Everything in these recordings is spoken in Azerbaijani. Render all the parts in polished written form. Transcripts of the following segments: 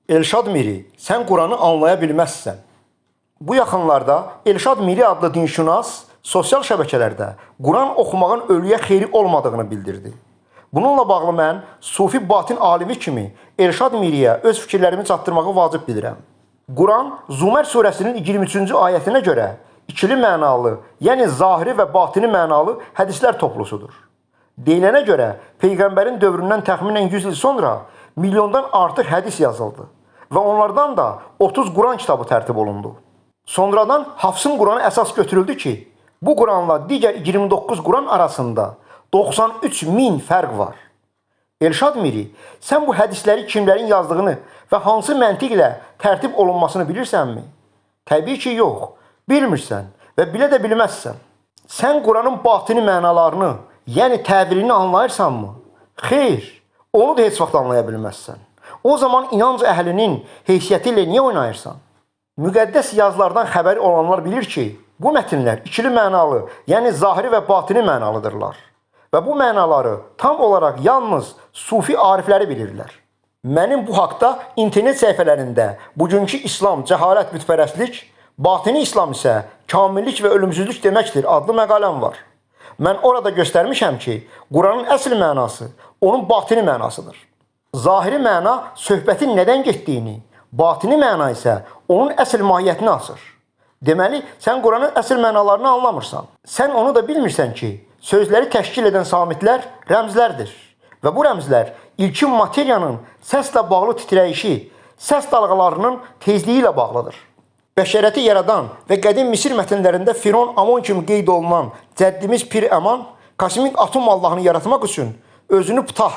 Elşad Miri, sən Quranı anlaya bilməzsən. Bu yaxınlarda Elşad Miri adlı dinşünas sosial şəbəkələrdə Quran oxumağın ölüyə xeyri olmadığını bildirdi. Bununla bağlı mən sufi batin alimi kimi Elşad Miriyə öz fikirlərimi çatdırmağı vacib bilirəm. Quran Zümər surəsinin 23-cü ayətinə görə ikili mənalı, yəni zahiri və batini mənalı hədislər toplusudur. Deyilənə görə peyğəmbərin dövründən təxminən 100 il sonra milyondan artıq hədis yazıldı və onlardan da 30 Quran kitabı tərtib olundu. Sonradan Hafsın Quranı əsas götürüldü ki, bu Quranla digər 29 Quran arasında 93 min fərq var. Elşad Miri, sən bu hədisləri kimlərin yazdığını və hansı məntiqlə tərtib olunmasını bilirsənmi? Təbii ki, yox, bilmirsən və bilə də bilməzsən. Sən Quranın batini mənalarını, yəni təvilini anlayırsanmı? Xeyr, onu da heç vaxt anlaya bilməzsən. O zaman inanc əhlinin heysiyyəti ilə niyə oynayırsan? Müqəddəs yazılardan xəbəri olanlar bilir ki, bu mətnlər ikili mənalı, yəni zahiri və batini mənalıdırlar. Və bu mənaları tam olaraq yalnız sufi arifləri bilirlər. Mənim bu haqda internet səhifələrində bugünkü İslam, cəhalət, bütpərəstlik, batini İslam isə kamillik və ölümsüzlük deməkdir adlı məqaləm var. Mən orada göstərmişəm ki, Quranın əsl mənası onun batini mənasıdır. Zahiri məna söhbətin nədən getdiyini, batini məna isə onun əsl mahiyyətini açır. Deməli, sən Quranın əsl mənalarını anlamırsan. Sən onu da bilmirsən ki, sözləri təşkil edən samitlər rəmzlərdir. Və bu rəmzlər ilkin materiyanın səslə bağlı titrəyişi, səs dalğalarının tezliyi ilə bağlıdır. Bəşəriyyəti yaradan və qədim Misir mətnlərində Firon Amon kimi qeyd olunan cəddimiz Pir Əman, kosmik atom Allahını yaratmaq üçün özünü Ptah,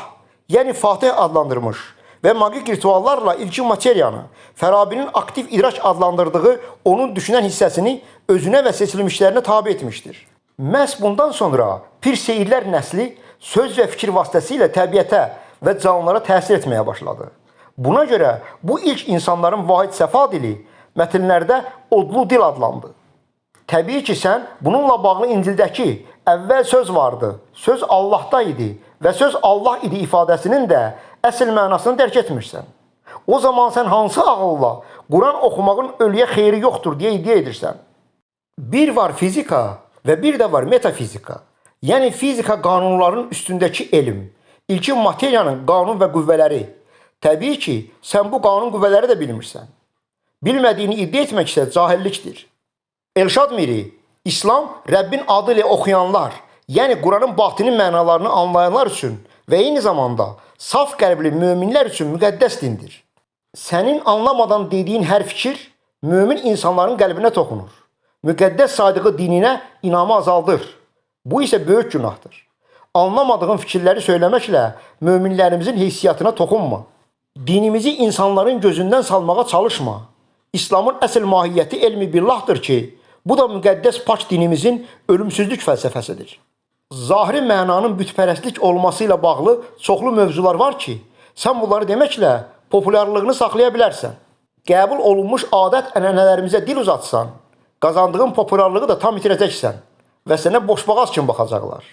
yəni Fatih adlandırmış və magik rituallarla ilkin materiyanı, Fərabinin aktiv idrak adlandırdığı onun düşünən hissəsini özünə və seçilmişlərinə tabe etmişdir. Məhz bundan sonra Pir Seyidlər nəsli söz və fikir vasitəsilə təbiətə və canlılara təsir etməyə başladı. Buna görə bu ilk insanların vahid səfa dili mətnlərdə odlu dil adlandı. Təbii ki, sən bununla bağlı İncildəki əvvəl söz vardı, söz Allahda idi və söz Allah idi ifadəsinin də əsl mənasını dərk etmirsən. O zaman sən hansı ağılla Quran oxumağın ölüyə xeyri yoxdur deyə iddia edirsən? Bir var fizika və bir də var metafizika. Yəni fizika qanunlarının üstündəki elm, ilkin materiyanın qanun və qüvvələri. Təbii ki, sən bu qanun qüvvələri də bilmirsən. Bilmədiyini iddia etmək isə cahillikdir. Elşad Miri, İslam Rəbbin adı ilə oxuyanlar, yəni Quranın batini mənalarını anlayanlar üçün və eyni zamanda saf qəlbli möminlər üçün müqəddəs dindir. Sənin anlamadan dediyin hər fikir mömin insanların qəlbinə toxunur. Müqəddəs saydığı dininə inamı azaldır. Bu isə böyük günahdır. Anlamadığın fikirləri söyləməklə möminlərimizin hissiyatına toxunma. Dinimizi insanların gözündən salmağa çalışma. İslamın əsl mahiyyəti elmi billahdır ki, bu da müqəddəs pak dinimizin ölümsüzlük fəlsəfəsidir. Zahiri mənanın bütpərəstlik olması ilə bağlı çoxlu mövzular var ki, sən bunları deməklə populyarlığını saxlaya bilərsən. Qəbul olunmuş adət-ənənələrimizə dil uzatsan, qazandığın populyarlığı da tam itirəcəksən və sənə boşboğaz kimi baxacaqlar.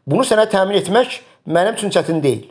Bunu sənə təmin etmək mənim üçün çətin deyil.